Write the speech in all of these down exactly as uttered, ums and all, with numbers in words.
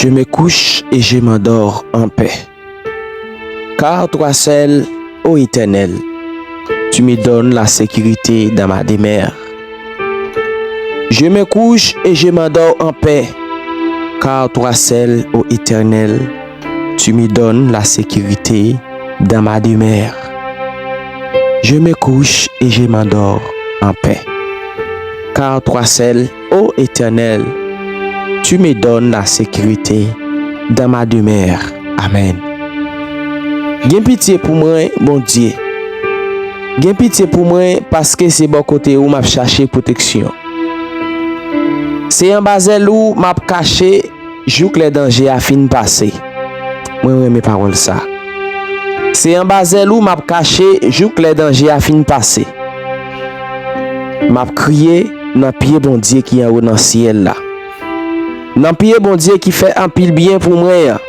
Je me couche et je m'endors en paix. Car toi seul, ô Éternel, tu me donnes la sécurité dans ma demeure. Je me couche et je m'endors en paix, car toi seul, ô Éternel, tu me donnes la sécurité dans ma demeure. Je me couche et je m'endors en paix, car toi seul, ô Éternel, tu me donnes la sécurité dans ma demeure. Amèn. Gen pitye pou mwen, Bondye. Gen pitye pou mwen, paske se bò kote ou m ap chache pwoteksyon. Se anba zèl ou m ap kache jouk lè danje a fin pase. Mwen renmen pawòl sa. Se anba zèl ou m ap kache jouk lè danje a fin pase. M ap kriye nan pye Bondye ki anwo nan syèl la. Nan pye Bondye ki fè anpil byen pou mwen an.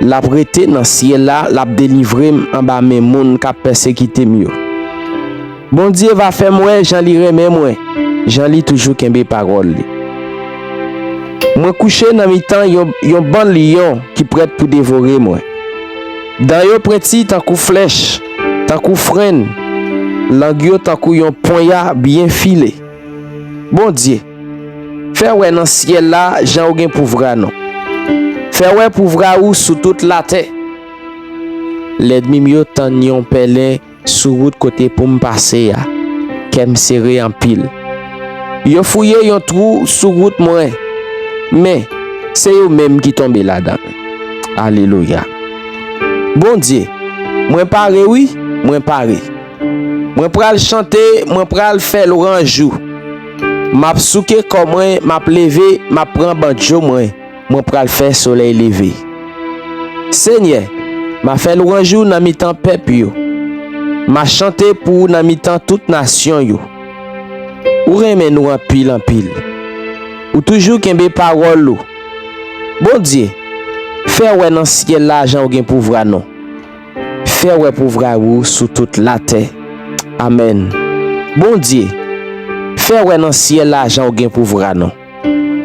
L ap rete nan syèl la, l ap delivre m anba men moun k ap pèsekite m yo. Bondye va fè m wè jan li renmen mwen, jan li toujou kenbe pawòl li. Mwen kouche nan mitan yon, yon bann lyon ki prèt pou devore mwen. Dan yo pwenti tankou flèch, tankou frenn, lang yo tankou yon ponya byen file. Bondye, fè wè nan syèl la jan w gen pouvwa non. Fè wè pouvwa ou sou tout latè. Lènmi m yo tann yon pèlen sou wout kote pou m pase a, kè m sere anpil. Yo fouye yon twou sou wout mwen, men se yo menm ki tonbe ladan l. Alelouya. Bondye, mwen pare wi, mwen pare. Mwen pral chante, mwen pral fè lwanj ou. M ap souke kò mwen, m ap leve, m ap pran bandjo mwen, mwen pral fè solèy leve. Senyè, m a fè lwanj ou nan mitan pèp yo. M a chante pou ou nan mitan tout nasyon yo. Ou renmen nou anpil, anpil. Ou toujou kenbe pawòl ou. Bondye, fè wè nan syèl la jan ou gen pouvwa non. Fè wè pouvwa ou sou tout latè. Amèn. Bondye, fè wè nan syèl la jan ou gen pouvwa non.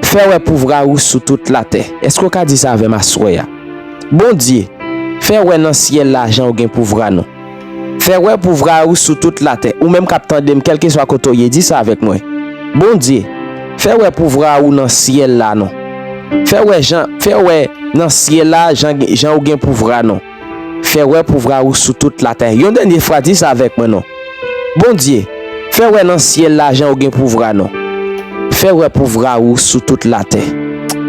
Fè wè pouvwa ou sou tout latè. Èske w ka di sa avè m aswè a? Bondye, fè wè nan syèl la jan ou gen pouvwa non. Fè wè pouvwa ou sou tout latè. Ou menm k ap tande m, kèlkeswa kote w ye, di sa avèk mwen. Bondye, fè wè pouvwa ou nan syèl la non. Fè wè jan, fè wè nan syèl la jan, jan ou gen pouvwa non. Fè wè pouvwa ou sou tout latè. Yon dènye fwa, di sa avèk mwen non. Bondye, fè wè nan syèl la jan ou gen pouvwa non. Fè wè pouvwa ou sou tout latè.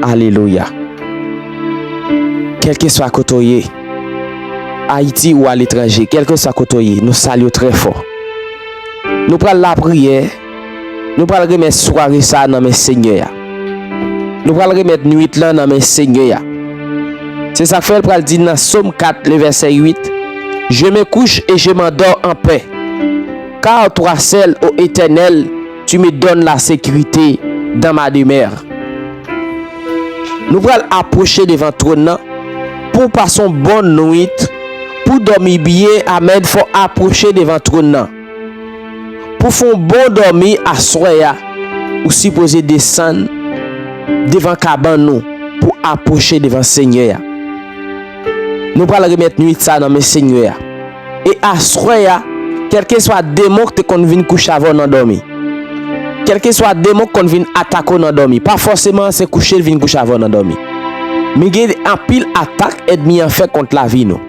Alelouya. Kèlkeswa kote w ye, Ayiti ou aletranje, kèlkeswa kote w ye, nou salye w trè fò. Nou pral lapriyè, nou pral remèt sware sa a nan men Senyè a. Nou pral remèt nuit lan nan men Senyè a. Se sa k fè l pral di nan Sòm kat, le vèsè uit, Je me couche et je m'endors en paix, car toi seul, ô Éternel, tu me donnes la sécurité dans ma demeure. Nou pral apwoche devan twòn nan pou w pase yon bon nuit, pou w dòmi byen, amèn, fò w apwoche devan twòn nan. Pou w fè yon bon dòmi aswè a, ou sipoze desann devan kabann ou pou w apwoche devan Senyè a. Nou pral remèt nuit sa nan men Senyè a. E aswè a, kèlkeswa demon k te konn vin kouche avè w nan dòmi, kèlkeswa demon k konn vin atake w nan dòmi, pa fòseman se kouche l vin kouche avè w nan dòmi. Men gen anpil atak ènmi an fè kont lavi nou.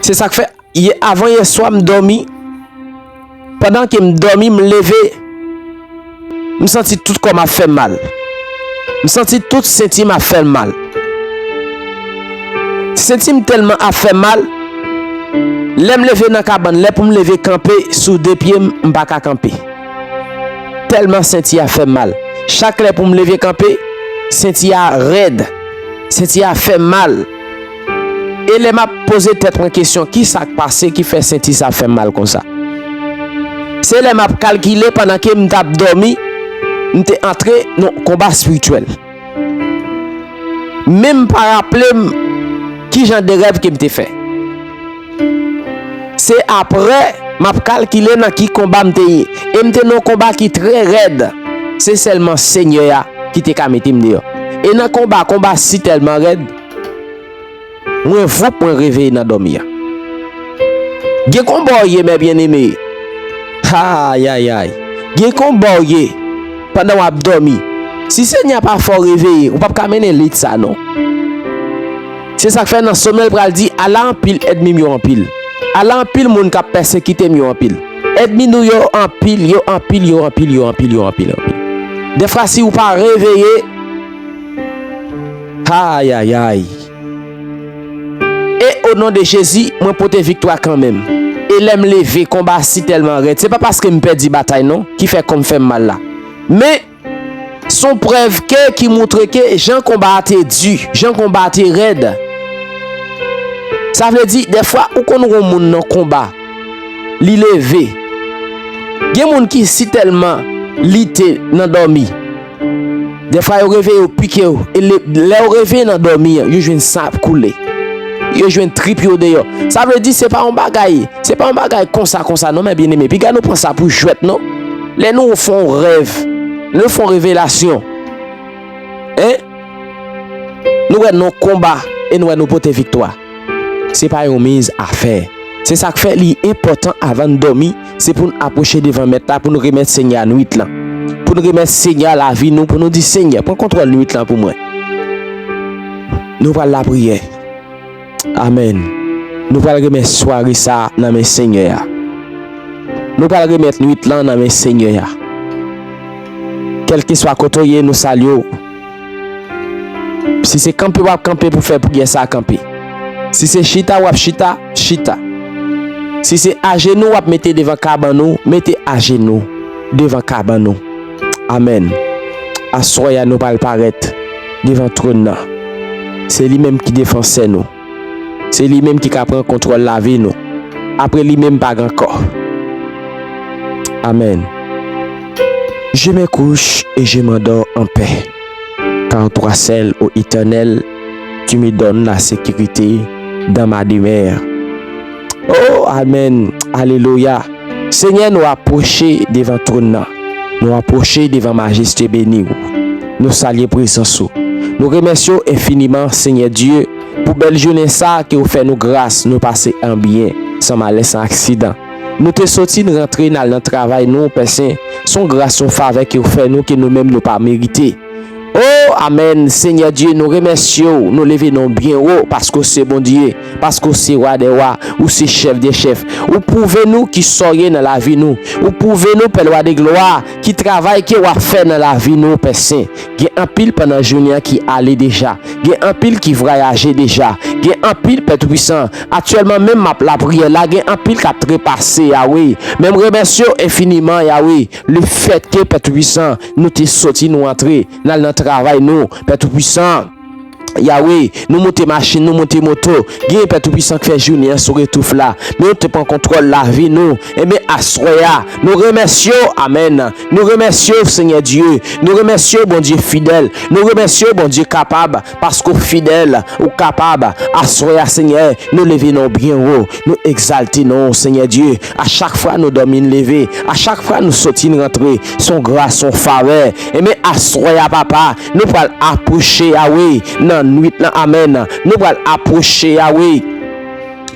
Se sa k fè, yè, avan yè swa, m dòmi. Pandan ke m dòmi, m leve, m santi tout kò m ap fè m mal. M santi tout senti m ap fè m mal. Senti m tèlman ap fè m mal, lè m leve nan kabann, lè pou m leve kanpe sou de pye m, m pa ka kanpe. Tèlman senti a fè m mal. Chak lè pou m leve kanpe, senti a rèd. Senti a fè m mal. E lè m ap poze tèt mwen kesyon, kisa k pase ki fè senti sa fè m mal konsa? Se lè m ap kalkile pandan ke m t ap dòmi, m te antre nan konba espirityèl. Men m pa raple m ki jan de rèv ke m te fè. Se apre m ap kalkile nan ki konba m te ye. E m te nan yon konba ki trè rèd. Se sèlman Senyè a ki te ka mete m deyò. E nan konba, konba si tèlman rèd, mwen voup, mwen reveye nan dòmi an. Gen konba w ye, mè byeneme. Ayayay. Gen konba w ye pandan w ap dòmi. Si Senyè a pa fè w reveye, ou p ap ka mennen lit sa non. Se sa k fè nan Sòm nan, l pral di, ala anpil ènmi m yo anpil. Ala anpil moun k ap pèsekite m yo anpil. Ènmi nou yo anpil, yo anpil, yo anpil, yo anpil, yo anpil, yo anpil. Dèfwa, si ou pa reveye, ayayay. E o non de Jezi, mwen pote viktwa kanmenm. E lè m leve, konba a si tèlman rèd. Se pa paske m pèdi batay non, ki fè kò m fè m mal la. Men, se yon prèv ke ki montre ke jan konba a te di, jan konba a te rèd. Sa vle di, dèfwa, ou konn wè yon moun nan konba, li leve. Gen moun ki si tèlman lite nan dòmi. Dèfwa, yo reveye, yo pike w. E le- lè yo reveye nan dòmi an, yo jwenn san ap koule. Yo jwenn trip yo deyò. Sa vle di, se pa yon bagay, se pa yon bagay konsa, konsa, non, mè byeneme. Piga nou pran sa pou jwèt, non. Lè nou fè yon rèv, lè nou fè yon revelasyon, en, nou wè nan yon konba e nou wè nou pote viktwa. Se pa yon miz a fè. Se sa k fè li enpòtan avan n dòmi, se pou n apwoche devan Mèt la, pou n remèt Senyè a nwit lan. Pou n remèt Senyè a lavi nou, pou nou di, Senyè, pran kontwòl nwit lan pou mwen. Nou pral lapriyè. Amèn. Nou pral remèt sware sa a nan men Senyè a. Nou pral remèt nwit lan nan men Senyè a. Kèlkeswa kote w ye, nou salye w. Si se kanpe w ap kanpe pou fè priyè sa a, kanpe. Si se chita w ap chita, chita. Si se ajenou w ap mete devan kabann ou, mete ajenou devan kabann ou. Amèn. Aswè a, nou pral parèt devan twòn nan. Se li menm ki defansè nou. Se li menm ki ka pran kontwòl lavi nou. Apre li menm, pa gen ankò. Amèn. Je me couche et je m'endors en paix, car toi seul, ô Éternel, tu me donnes la sécurité dans ma demeure. Oh, amèn. Alelouya. Senyè, nou apwoche devan twòn nan. Nou apwoche devan majeste beni w. Nou salye prezans ou. Nou remèsye w enfiniman, Senyè Dye, pou bèl jounen sa a ke w fè nou gras, nou pase an byen, san malè, san aksidan. Nou te soti, n rantre, n al nan travay nou, Pè Sen. Se yon gras, yon favè ke w fè nou, ke nou menm nou pa merite. O, amèn. Senyè Dye, nou remèsye w, nou leve non w byen wo, paske w se Bondye, paske w se Wa dè wa, ou se Chèf dè chèf. Ou pwouve nou kisa w ye nan lavi nou. Ou pwouve nou, Pè Lwa de glwa, ki travay ke w ap fè nan lavi nou, Pè Sen. Gen anpil pandan jounen an ki ale deja. Gen anpil ki vwayaje deja. Gen anpil, Pè Toupisan. Aktyèlman menm m ap lapriyè la, gen anpil k ap trepase, Yawe. Men m remèsye w enfiniman, Yawe. Lefètke, Pè Toupisan, nou te soti, nou antre, n al nan travay nou, Pè Toupisan. Yawe, nou moute machin, nou moute moto. Gen Pè Toupisan k fè jounen an sou retouf la. Men ou te pran kontwòl lavi nou. Enben, aswè a, nou remèsye w, amèn. Nou remèsye w, Senyè Dye. Nou remèsye w, Bondye fidèl. Nou remèsye w, Bondye kapab, paske w fidèl, ou kapab. Aswè a, Senyè, nou leve non w byen wo. Nou egzalte non w, Senyè Dye. A chak fwa nou dòmi, n leve. A chak fwa nou soti, n rantre. Se yon gras, se yon favè. Enben, aswè a, papa, nou pral apwoche, Yawe, nan nwit lan. Amèn. Nou pral apwoche, Yawe.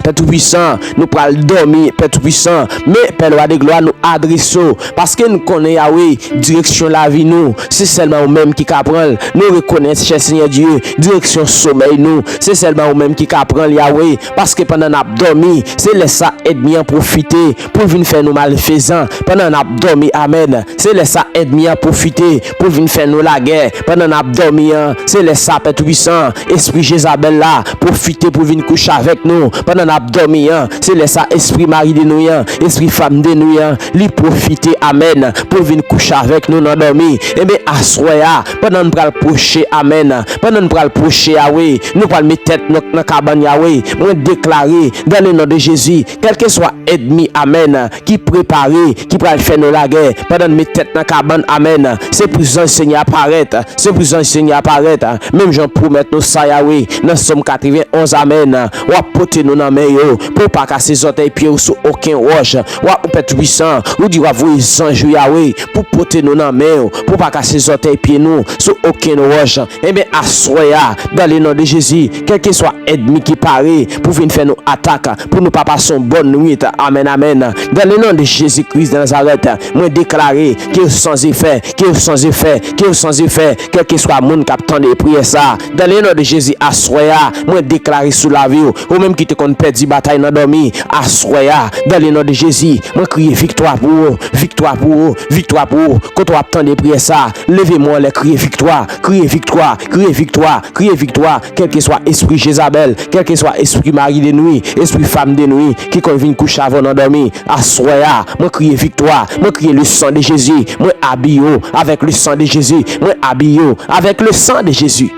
Pè Toupisan, nou pral dòmi, Pè Toupisan. Men, Pè Lwa de glwa, nou adrese w. Paske n konnen, Yawe, direksyon lavi nou, se sèlman ou menm ki ka pran l. Nou rekonèt, chè Senyè Dye, direksyon somèy nou, se sèlman ou menm ki ka pran l, Yawe. Paske pandan n ap dòmi, se lè sa ènmi an pwofite pou l vin fè nou malfezan. Pandan n ap dòmi, amèn, se lè sa ènmi an pwofite pou l vin fè nou lagè. Pandan n ap dòmi an, se lè sa, Pè Toupisan, espri Jezabèl la pwofite pou l vin kouche avèk nou. Pandan n ap dòmi an, se lè sa, espri mari de nou an, espri fanm de nou an, li pwofite, amèn, pou l vin kouche avèk nou nan dòmi. Enben, aswè a, pandan n pral pwoche, amèn, pandan n pral pwoche, Yawe, nou pral met tèt nou nan kabann, Yawe. Mwen deklare, dans le nom de Jésus, kèlkeswa ènmi, amèn, ki prepare, ki pral fè nou lagè, pandan n met tèt nan kabann, amèn, se pou zanj Senyè a parèt, se pou zanj Senyè a parèt, menm jan w pwomèt nou sa, Yawe, nan Sòm katrevenn onz, amèn, w ap pote nou nan men yo, pou w pa kase zòtèy pye w sou okenn wòch. W ap, Pè Toupisan, ou di w ap voye zanj ou, Yawe, pou pote nou nan men w, pou w pa kase zòtèy pye nou sou okenn wòch. Enben, aswè a, dans le nom de Jésus, kèlkeswa ènmi ki pare pou vin fè nou atak, pou nou pa pase yon bòn nwit. Amèn, amèn. Dans le nom de Jésus-Christ de Nazareth, mwen deklare ke yo san efè, ke yo san efè, ke yo san efè, kèlkeswa moun k ap tande priyè sa. Dans le nom de Jésus, aswè a, mwen deklare sou lavi w, ou menm ki te konn pèdi batay nan dòmi, aswè a, dans le nom de Jésus, mwen kriye viktwa pou ou, viktwa pou ou, viktwa pou ou. Kote w ap tande priyè sa, leve men w anlè, kriye viktwa, kriye viktwa, kriye viktwa, kriye viktwa. Kèlkeswa espri Jezabèl, kèlkeswa espri mari de nwi, espri fanm de nwi ki konn vin kouche avè w nan dòmi, aswè a, mwen kriye viktwa, mwen kriye le sang de Jésus, mwen abiye w avèk le sang de Jésus, mwen abiye w avèk le sang de Jésus.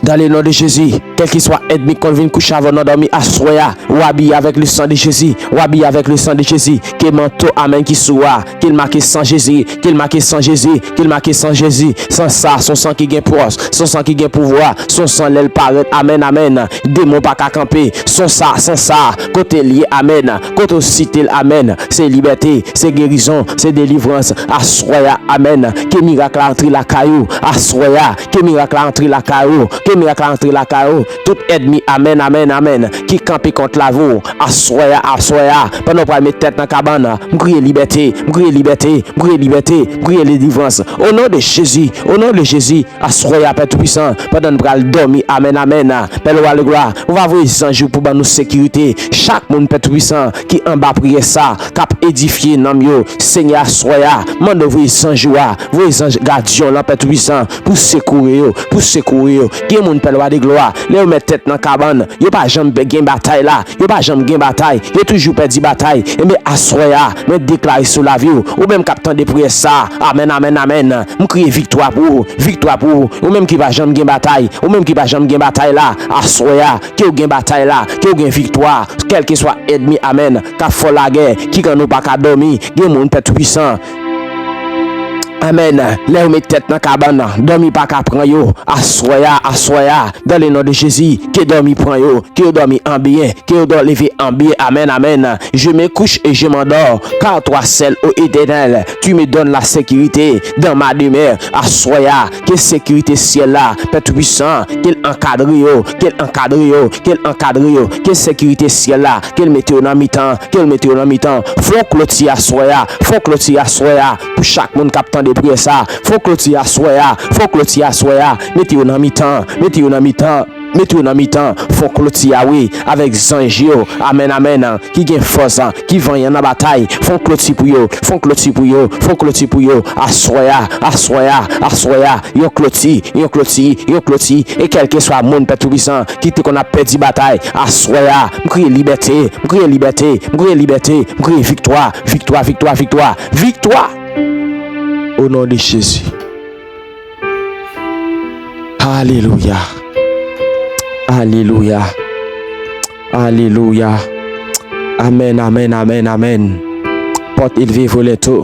Dans le nom de Jésus, kèlkeswa ènmi k konn vin kouche avè w nan dòmi, aswè a, w abiye avèk le sang de Jésus, w abiye avèk le sang de Jésus. Ke manto, amèn, ki sou w a, ke l make san Jezi, ke l make san Jezi, ke l make san Jezi. San sa, se yon san ki gen fòs, se yon san ki gen pouvwa, se yon san lè l parèt, amèn, amèn, demon pa ka kanpe. Se yon sa, san sa, kote l ye, amèn, kote w site l, amèn, se libète, se gerizon, se delivrans. Aswè a, amèn, ke mirak la antre lakay ou. Aswè a, ke mirak la antre lakay ou, ke mirak la antre lakay ou. Tout ènmi, amèn, amèn, amèn, ki kanpe kont lavi w, aswè a, aswè a, pandan w pral met tèt nan kabann, m kriye libète, m kriye libète, m kriye libète, m kriye delivrans. O non de Jezi, o non de Jezi, aswè a, Pè Toupisan, pandan n pral dòmi, amèn, amèn, Pè Lwa Leglwa, ou va voye zanj ou pou ban nou sekirite. Chak moun, Pè Toupisan, ki anba priyè sa, k ap edifye nanm yo, Senyè, aswè a, mande w voye zanj ou a, voye zanj gadyen w lan, Pè Toupisan, pou sekouri yo, pou sekouri yo. Gen moun, Pè Lwa Leglwa, lè yo met tèt nan kabann, yo pa janm pe-, gen batay la, yo pa janm gen batay, yo toujou pèdi batay. Enben, aswè a, mwen deklare sou lavi w, ou menm k ap tande priyè sa, amèn, amèn, amèn. M kriye viktwa pou ou, viktwa pou ou, ou menm ki pa janm gen batay, ou menm ki pa janm gen batay la, aswè a, ke w gen batay la, ke w gen viktwa, kèlkeswa ènmi, amèn, k ap fè w lagè, ki rann ou pa ka dòmi, gen moun, Pè Toupisan, amèn, lè yo met tèt nan kabann, dòmi pa ka pran yo, aswè a, aswè a, dans le nom de Jésus, ke dòmi pran yo, ke yo dòmi an byen, ke yo dò leve an byen, amèn, amèn. Je me couche et je m'endors, car toi seul, ô Éternel, tu me donnes la sécurité dans ma demeure. Aswè a, ke sekirite syèl la, Pè Toupisan, ke l ankadre yo, ke l ankadre yo, ke l ankadre yo, ke sekirite syèl la, ke l mete yo nan mitan, ke l mete yo nan mitan. Fè yon kloti aswè a, fè yon kloti aswè a, pou chak moun k ap tande priyè sa, fè yon kloti aswè a, fè yon kloti aswè a, mete yo nan mitan, mete yo nan mitan. Mete yo nan mitan, fè yon kloti a, wi, avèk zanj yo. Amèn, amèn. Ki gen fòs, ki vanyan nan batay. Fè yon kloti pou yo, fè yon kloti pou yo, fè yon kloti pou yo. Aswè a, aswè a, aswè a, yon kloti, yon kloti, yon kloti. E kèlkeswa moun, Pè Toupisan, ki te konn ap pèdi batay, aswè a, m kriye libète, m kriye libète, m kriye libète, m kriye viktwa, viktwa, viktwa, viktwa, viktwa. O non de Jezi. Alelouya. Alelouya. Alelouya. Amèn, amèn, amèn, amèn. Pòt elve, volè to.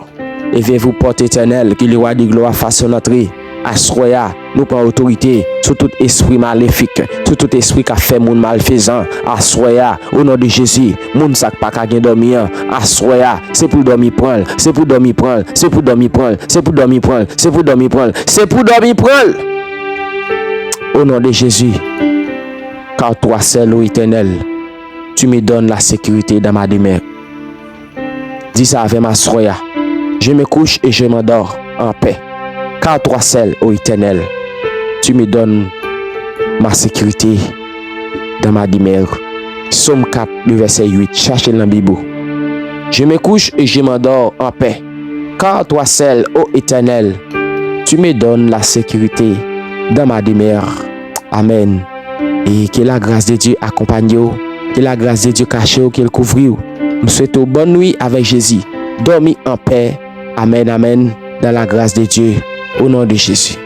Élevez-vous, porte éternelle, que le roi de gloire fasse son entrée. Aswè a, nou pran otorite sou tout espri malefik, sou tout espri k ap fè moun malfezan. Aswè a, o non de Jezi, moun sa k pa ka gen dòmi an, aswè a, se pou dòmi pran l, se pou dòmi pran l, se pou dòmi pran l, se pou dòmi pran l, se pou dòmi pran l, se pou dòmi pran l. Au nom de Jésus, car toi seul, ô Éternel, tu me donnes la sécurité dans ma demeure. Di sa avè m aswè a. Je me couche et je m'endors en paix, car toi seul, ô Éternel, tu me donnes ma sécurité dans ma demeure. Sòm kat, le vèsè uit, chache l nan Bib ou. Je me couche et je m'endors en paix, car toi seul, ô Éternel, tu me donnes la sécurité dans ma demeure. Amen. E ke la gras de Dye akonpanye w, ke la gras de Dye kache w, ke l kouvri w. M swete w bòn nwi avèk Jezi. Dòmi an pè. Amen, amen. Dans la grâce de Dieu, au nom de Jésus.